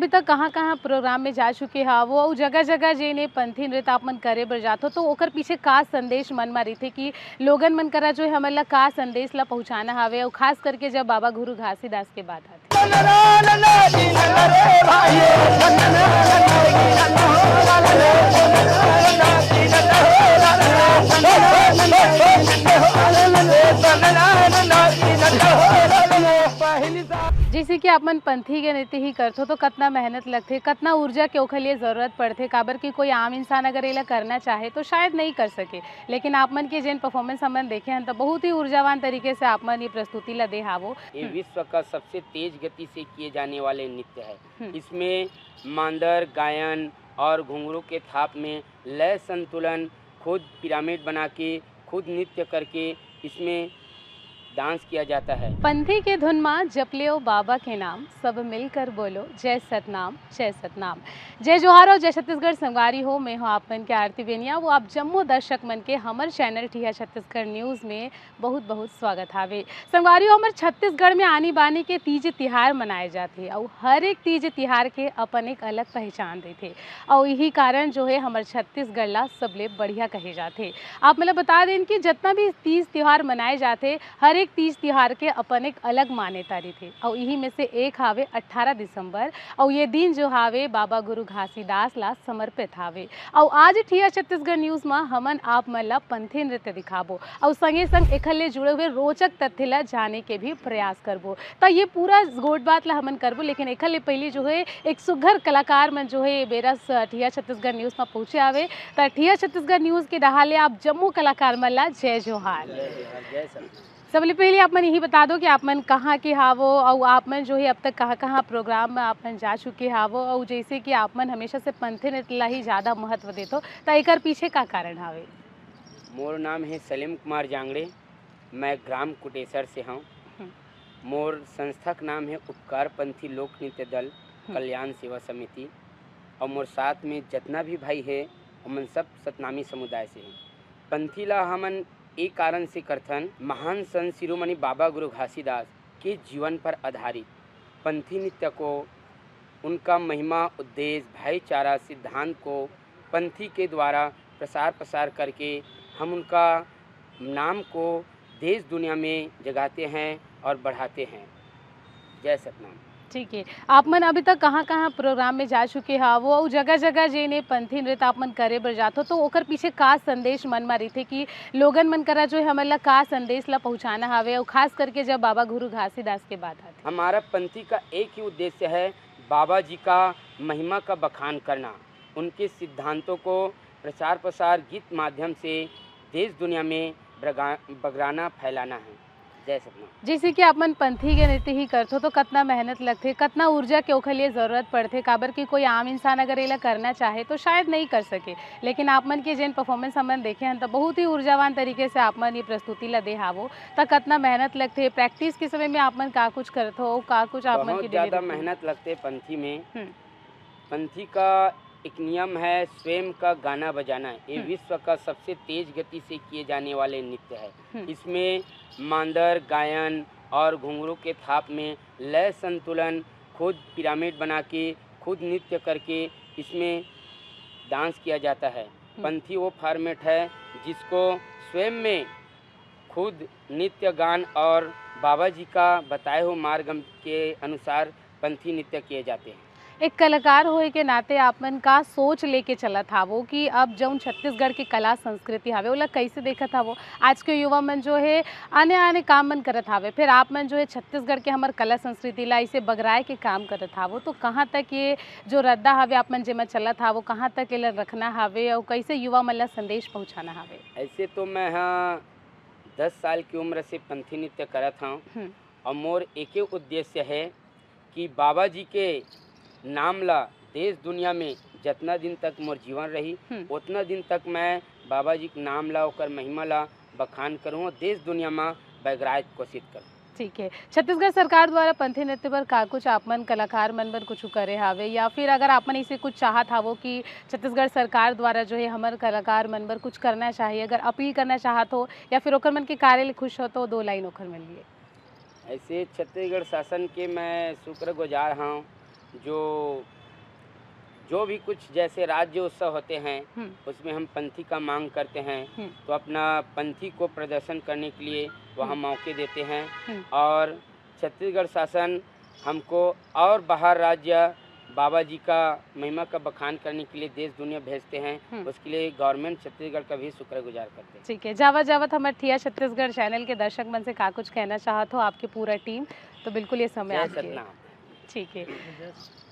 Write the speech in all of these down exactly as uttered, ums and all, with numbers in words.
अभी तक कहाँ-कहाँ प्रोग्राम में जा चुके हवो, अउ जगह-जगह जेन ए पंथी नृत्य आप मन करे बर जाथो, तो ओकर पीछे का संदेश मन म रहिथे कि लोगन मन करा जो है हमन ला का संदेश ला पहुँचाना हवे, अउ खास करके जब बाबा गुरु घासीदास के बात आथे? जैसे कि आप मन पंथी के नृत्य ही करथो, तो कतना मेहनत लगथे, कतना ऊर्जा के ओखर लिए जरूरत पड़थे, काबर कि कोई आम इंसान अगर एला करना चाहे, तो शायद नहीं कर सके। लेकिन आप मन के जेन परफॉर्मेंस हमन देखे हन, तो बहुत ही ऊर्जावान तरीके से आप मन ये प्रस्तुति ला दे हावो। ये हम्म। विश्व का सबसे तेज गति से किए जाने वाले नृत्य है। हम्म। इसमें मांदर, गायन और घुंघरू के थाप में लय संतुलन, खुद पिरामिड बना के, खुद नृत्य करके इसमें डांस किया जाता है। पंथी के धुन मा जप लेओ बाबा के नाम, सब मिलकर बोलो जय सतनाम, जय सतनाम। जय जोहार और जय छत्तीसगढ़ संगवारी हो, मैं हूँ आप मन के आरती बेनिया। वो आप जम्मो दर्शक मन के हमर चैनल ठिया छत्तीसगढ़ न्यूज़ में बहुत-बहुत स्वागत हावे। संगवारी हो, हमर छत्तीसगढ़ में आनी-बानी के तीज तिहार मनाए जाथे अउ हर एक तीज तिहार के अपन एक अलग पहचान रहिथे। अउ इही कारण जो है हमर छत्तीसगढ़ ला सबले बढ़िया कहे जाथे। आप मन ल बता देन कि जतना भी तीज तिहार मनाए जाथे, हर एक तीज तिहार के अपन एक अलग मान्यता रहिथे। अउ इही में से एक हावे अट्ठारह दिसंबर, अउ ये दिन जो हावे बाबा गुरु घासीदास ला समर्पित हावे। अउ आज ठिया छत्तीसगढ़ न्यूज़ म हमन आप मन ला पंथी नृत्य दिखाबो, अउ संगे संग एखर ले जुड़े हुए रोचक तथ्य ला जाने के भी प्रयास करबो। त ये पूरा गोठ बात ला हमन करबो, लेकिन एखर ले पहिली जो है एक सुघर कलाकार मन जो है ये बेरा स-, ठिया छत्तीसगढ़ न्यूज़ म पहुँचे हावे। त ठिया छत्तीसगढ़ न्यूज़ के डहार ले आप जम्मो कलाकार मन ला जय जोहार। जय जोहार, जय सतनाम। सबले पहिली आप मन यही बता दो कि आप मन कहाँ के हावो, अउ आप मन जो है अब तक कहाँ-कहाँ प्रोग्राम में आप मन जा चुके हावो, अउ जैसे कि आप मन हमेशा से पंथी नृत्य ला ही ज्यादा महत्व देथो, त एकर पीछे का कारण हावे? मोर नाम है सलीम कुमार जांगड़े, मैं ग्राम कुटेसर से हूँ। हम्म। मोर संस्था के नाम है उपकार पंथी लोक नृत्य दल हम्म। कल्याण सेवा समिति, और मोर साथ में जितना भी भाई है, ओमन सब सतनामी समुदाय से हैं। पंथी ला हमन ए कारण से करथन, महान संत शिरोमणि बाबा गुरु घासीदास के जीवन पर आधारित पंथी नृत्य को, उनका महिमा, उद्देश्य, भाईचारा, सिद्धांत को पंथी के द्वारा प्रसार प्रसार करके हम उनका नाम को देश दुनिया में जगाते हैं और बढ़ाते हैं। जय सतनाम। ठीक है, आप मन अभी तक कहाँ-कहाँ प्रोग्राम में जा चुके हावो, अउ जगह-जगह जेन ए पंथी नृत्य आप मन करे बर जाथो, तो ओकर पीछे का संदेश मन म रहिथे कि लोगन मन करा जो है हमन ला का संदेश ला पहुँचाना हावे, अउ खास करके जब बाबा गुरु घासीदास के बात आथे? हमारा पंथी का एक ही उद्देश्य है, बाबा जी का महिमा का बखान करना, उनके सिद्धांतों को प्रचार प्रसार गीत माध्यम से देश दुनिया में बरगा-, बगराना फैलाना है। जय सतनाम। जैसे कि आप मन पंथी के नृत्य ही करथो, तो कतना मेहनत लगथे, कतना ऊर्जा के ओखर लिए जरूरत पड़थे, काबर कि कोई आम इंसान अगर एला करना चाहे, तो शायद नहीं कर सके। लेकिन आप मन के जेन परफॉर्मेंस हमन देखे हन, तो बहुत ही ऊर्जावान तरीके से आप मन ये प्रस्तुति ला दे हावो। त कतना मेहनत लगथे, प्रैक्टिस के समय में आप मन का कुछ करथो, का कुछ आप मन बहुत के डेली ज्यादा रूटीन? मेहनत लगथे पंथी में। हम्म। पंथी का एक नियम है, स्वयं का गाना बजाना। ये हम्म। विश्व का सबसे तेज गति से किए जाने वाले नृत्य है। हम्म। इसमें मांदर, गायन और घुंघरू के थाप में लय संतुलन, खुद पिरामिड बना के, खुद नृत्य करके इसमें डांस किया जाता है। हम्म। पंथी वो फॉर्मेट है जिसको स्वयं में खुद नृत्य गान और बाबा जी का बताए हुए मार्ग के अनुसार पंथी नृत्य किए जाते हैं। एक कलाकार होए के नाते आप मन का सोच लेके चलत हावो कि अब जौन छत्तीसगढ़ के कला संस्कृति हावे, ओला कैसे देखत हावो? आज के युवा मन जो है, आने-आने काम मन करत हावे, फिर आप मन जो है, छत्तीसगढ़ के हमर कला संस्कृति ला इसे बगराए के काम करत हावो, तो कहाँ तक ये जो रद्दा हावे, आप मन जेमा चलत हावो, कहाँ तक एला रखना हावे, अउ कैसे युवा मन ला संदेश पहुँचाना हावे? ऐसे तो मैं, हाँ, दस साल की उम्र से पंथी नृत्य करत हौं हम्म। और मोर एके उद्देश्य है कि बाबा जी के नाम ला देश दुनिया में जतना दिन तक मोर जीवन रही, हम्म। उतना दिन तक मैं बाबा जी के नाम ला, ओकर महिमा ला बखान करूँ और देश दुनिया में बगराए के कोशिश करूँ। ठीक है, छत्तीसगढ़ सरकार द्वारा पंथी नृत्य बर का कुछ आप मन कलाकार मन बर कुछ करे हावे, या फिर अगर आप मन इसे कुछ चाहत हावो कि छत्तीसगढ़ सरकार द्वारा जो है हमर कलाकार मन बर कुछ करना चाहिए, अगर अपील करना चाहत हो या फिर ओकर मन के कार्य ले खुश हो, तो दो लाइन ओकर मन लिए। ऐसे छत्तीसगढ़ शासन के मैं शुक्रगुजार हौं जो जो भी कुछ जैसे राज्य उत्सव होते हैं, हम्म। उसमें हम पंथी का मांग करते हैं, हम्म। तो अपना पंथी को प्रदर्शन करने के लिए वहाँ हम्म। मौके देते हैं। हम्म। और छत्तीसगढ़ शासन हमको और बाहर राज्य बाबा जी का महिमा का बखान करने के लिए देश दुनिया भेजते हैं। हम्म। उसके लिए गवर्नमेंट छत्तीसगढ़ का भी शुक्रगुजार करते हैं। ठीक है, जावत जावत हमर ठिया छत्तीसगढ़ चैनल के दर्शक मन से का कुछ कहना चाहत हो आपके पूरा टीम, तो बिल्कुल ये समय जय आपके। सतनाम। ठीक है।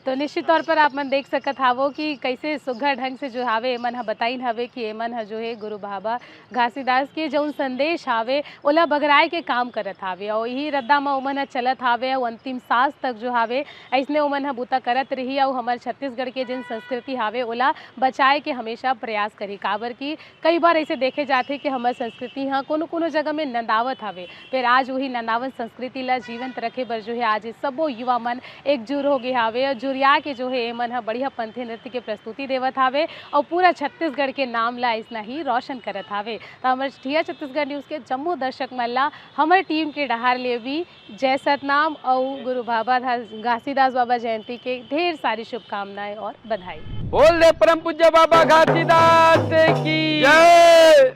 तो निश्चित तौर पर आप मन देख सकत हावो कि कैसे सुघर ढंग से जो हावे एमन ह बताइन हवे कि एमन ह जो है गुरु बाबा घासीदास के जौन संदेश हावे ओला बगराए के काम करत हावे, और यही रद्दा म ओमन ह चलत हावे, और अंतिम सांस तक जो हावे ऐसने ओमन ह बूता करत रही, और हमर छत्तीसगढ़ के जिन संस्कृति हावे ओला बचाए के हमेशा प्रयास करही, काबर कि कई बार ऐसे देखे जाथे कि हमर संस्कृति ह कोनो कोनो जगह में नंदावत हावे, फिर आज वही नंदावन संस्कृति ला जीवंत रखे बर जो है आज ये सबो युवा मन एकजुट हो गए हावे और जुरिया के जो है एमन ह बढ़िया पंथी नृत्य के प्रस्तुति देवत हावे और पूरा छत्तीसगढ़ के नाम ला ऐसना ही रोशन करत हावे। तो हमर ठिया छत्तीसगढ़ न्यूज के जम्मो दर्शक मन ला हमर टीम के डहार ले भी जय सतनाम अउ गुरु बाबा धा-, घासीदास बाबा जयंती के ढेर सारी शुभकामनाएं और बधाई। बोल दे परम पूज्य बाबा घासीदास की जय।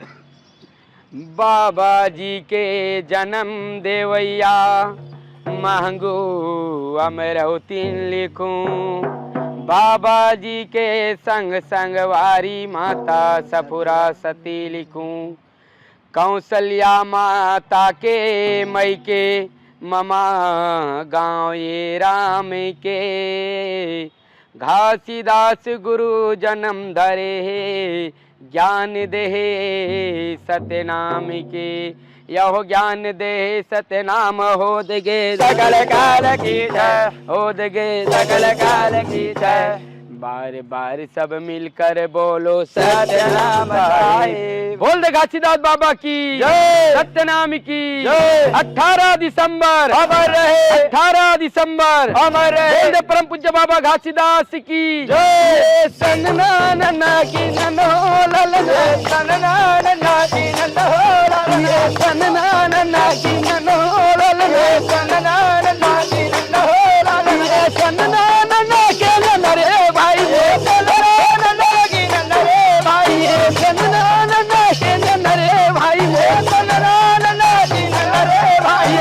बाबा जी के जन्म देवैया महंगू अमरौतीन लिखूं। बाबा जी के संग संगवारी माता सफुरा सती लिखूं। कौशल्या माता के मई के ममा गाँव ये राम के। घासीदास गुरु जन्म धरे हे ज्ञान देहे सतनाम के। यहो ज्ञान देहे सतनाम होद गे सकल काल की जय। होद गे सकल काल की जय। बार बार सब मिलकर बोलो सतनाम साहिब। बोल दे घासीदास बाबा की जय। सतनाम की जय। अठारह दिसंबर अमर रहे। अठारह दिसंबर अमर रहे। बोल दे परम पूज्य बाबा घासीदास की जय। सन्ना नन्ना की नन्नो लाल ने। सन्ना नन्ना की नन्नो लाल ने। सन्ना नन्ना की नन्नो लाल ने। सन्ना नन्ना की नन्नो लाल ने। सन्ना नन्ना के नन्ना रे भाई। सन्ना नन्ना की नन्ना रे भाई। सन्ना नन्ना के नन्ना रे भाई। सन्ना नन्ना की नन्ना रे भाई।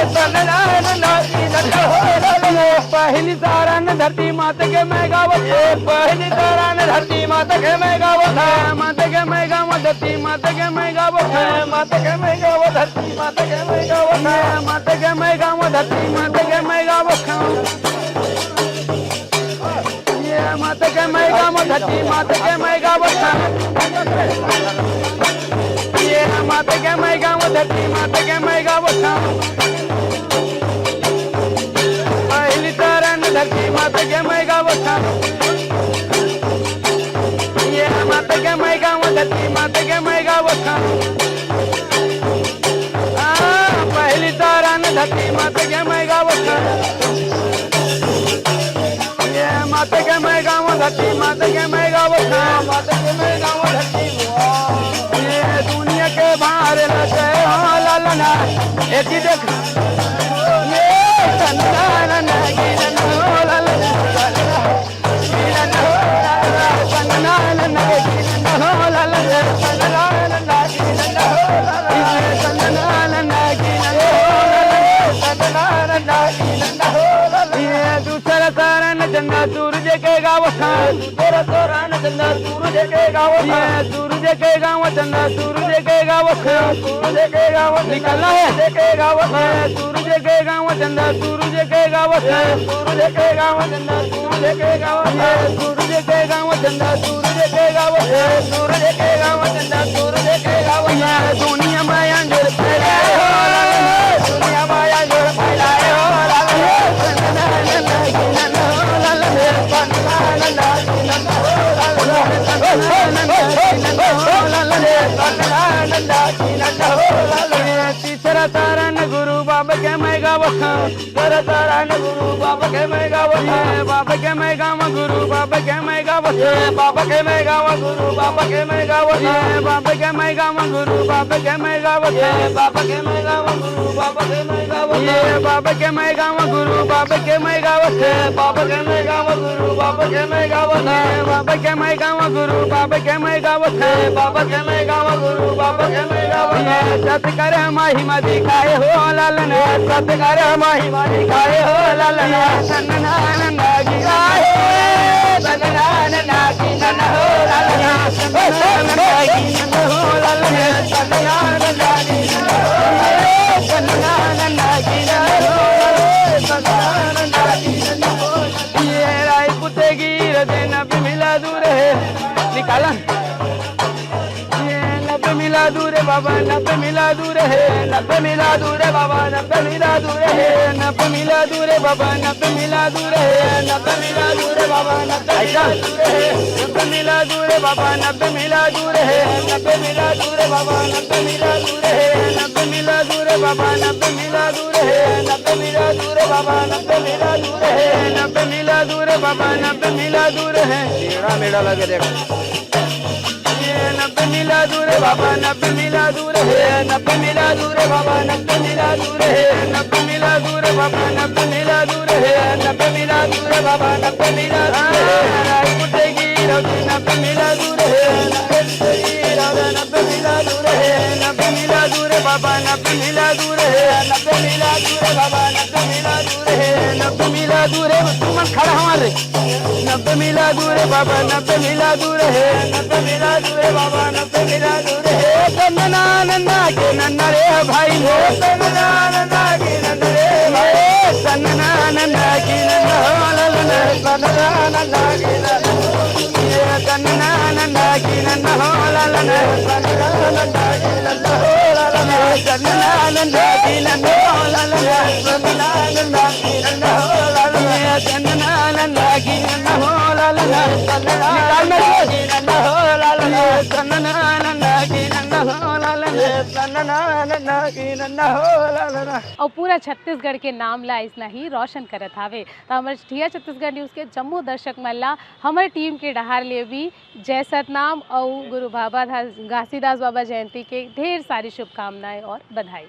सन्ना नन्ना की नन्नो लाल ने। पहली तारा ने धरती माता के मैं गावत हूँ। पहली तारा ने धरती माता के मैं गावत हूँ। माता के मैं गावत, धरती माता के मैं गावत हूँ। माता के मैं गावत, धरती माता के मैं गावत हूँ। माता के मैं गावत, धरती माता के मैं गावत हूँ। ये माता के मैं गावत, धरती माता के मैं गावत हूँ। ये माता के मैं गावत, धरती माता के मैं गावत हूँ। पहली तारा ने धरती माता के मैं गावत हूँ। ये माता के मैं गावत, धरती माता के मैं गावत हूँ। आ, पहली तारा ने धरती माता के मैं गावत हूँ। ये माता के मैं गावत, धरती माता के मैं गावत हूँ। माता के मैं गावत, धरती माता। ये दुनिया के भार लगे हो लालना, एक ही देख। ये संतान नहीं हो लालना। दूसरा तारा न चंदा सूरज के गावत है। दूसरा तारा न चंदा सूरज के गावत है। सूरज के गावत, चंदा सूरज के गावत है। सूरज के गावत, निकलना है। के गावत है। सूरज के गावत, चंदा सूरज के गावत है। सूरज के गावत, चंदा सूरज के गावत है। सूरज के गावत, चंदा सूरज के गावत है। सूरज के गावत, चंदा सूरज के गावत है। दुनिया में अंजोर फैलाए हो, दुनिया में अंजोर फैलाए हो। तीसरा तारा न गुरु बाबा के मैं गावत हूँ, करत रहन गुरु बाबा के मैं गावत हूँ। ये बाबा के मैं गावत गुरु बाबा के मैं गावत हूँ। ये बाबा के मैं गावत गुरु बाबा के मैं गावत हूँ। ये बाबा के मैं गावत गुरु बाबा के मैं गावत हूँ। ये बाबा के मैं गावत गुरु बाबा के मैं गावत हूँ। ये बाबा के मैं गावत गुरु बाबा के मैं गावत हूँ। ये बाबा के मैं गावत गुरु बाबा के मैं गावत हूँ। ये बाबा के मैं गावत गुरु बाबा के मैं गावत हूँ। ये बाबा के मैं गावत गुरु बाबा के मैं गावत हूँ। ये सत कर महिमा दिखाए हो लालन, सत कर महिमा दिखाए हो लालन। नन्ना नन्ना गिराए, नन्ना नन्ना गिरन हो लालन। नन्ना गिरन हो लालन, नन्ना नन्ना गिरन हो लालन। नन्ना नन्ना गिरन हो लालन, नन्ना नन्ना गिरन हो लालन। ये रायपुर ते गिर दे नब्बे मिला दूर है, निकाला। ये नब्बे मिला दूर है बाबा, नब्बे मिला दूर है, नब्बे मिला दूर है बाबा, नब्बे मिला दूर है, नब्बे मिला दूर है बाबा, नब्बे मिला दूर है, नब्बे मिला दूर है बाबा, नब्बे मिला दूर है, नब्बे मिला दूर है बाबा, नब्बे मिला दूर है, नब्बे मिला दूर है बाबा, नब्बे मिला दूर है, नब्बे मिला दूर है बाबा, नब्बे मिला दूर है, नब्बे मिला दूर है बाबा, नब्बे मिला दूर है, नब्बे मिला दूर है बाबा, नब्बे मिला दूर है। मेरा मेरा लगे देख। ये नब्बे मिला दूर है बाबा, नब्बे मिला दूर है, नब्बे मिला दूर है बाबा, नब्बे मिला दूर है, नब्बे मिला दूर है बाबा, नब्बे मिला दूर है, नब्बे मिला दूर है बाबा, नब्बे मिला दूर है। रायपुर ते गिरौती नब्बे मिला दूर है, नब्बे मिला दूर है, नब्बे मिला दूर है, नब्बे मिला दूर है बाबा, नब्बे मिला दूर है, नब्बे मिला दूर है बाबा, नब्बे मिला दूर है, नब्बे मिला दूर है। तुमन खड़ा हमारे नब्बे मिला दूर बाबा, नब्बे मिला दूर है, नब्बे मिला दूर बाबा, नब्बे मिला दूर है। तन्ना नन्ना के नन्ना रे भाई रे, तन्ना नन्ना के नन्ना रे भाई, तन्ना नन्ना के नन्ना हो लालन, तन्ना नन्ना के नन्ना हो, तन्ना नन्ना के नन्ना हो लालन, तन्ना नन्ना के नन्ना हो लालन, तन्ना नन्ना के नन्ना हो लालन, तन्ना नन्ना के नन्ना हो लालन। निकाल ना रे। अउ पूरा छत्तीसगढ़ के नाम ला अइसना ही रोशन करत हावे। त हमर ठिया छत्तीसगढ़ न्यूज़ के जम्मो दर्शक मन ला हमर टीम के डहार ले भी जय सतनाम अउ गुरु बाबा धा-, घासीदास बाबा जयंती के ढेर सारी शुभकामनाएं और बधाई।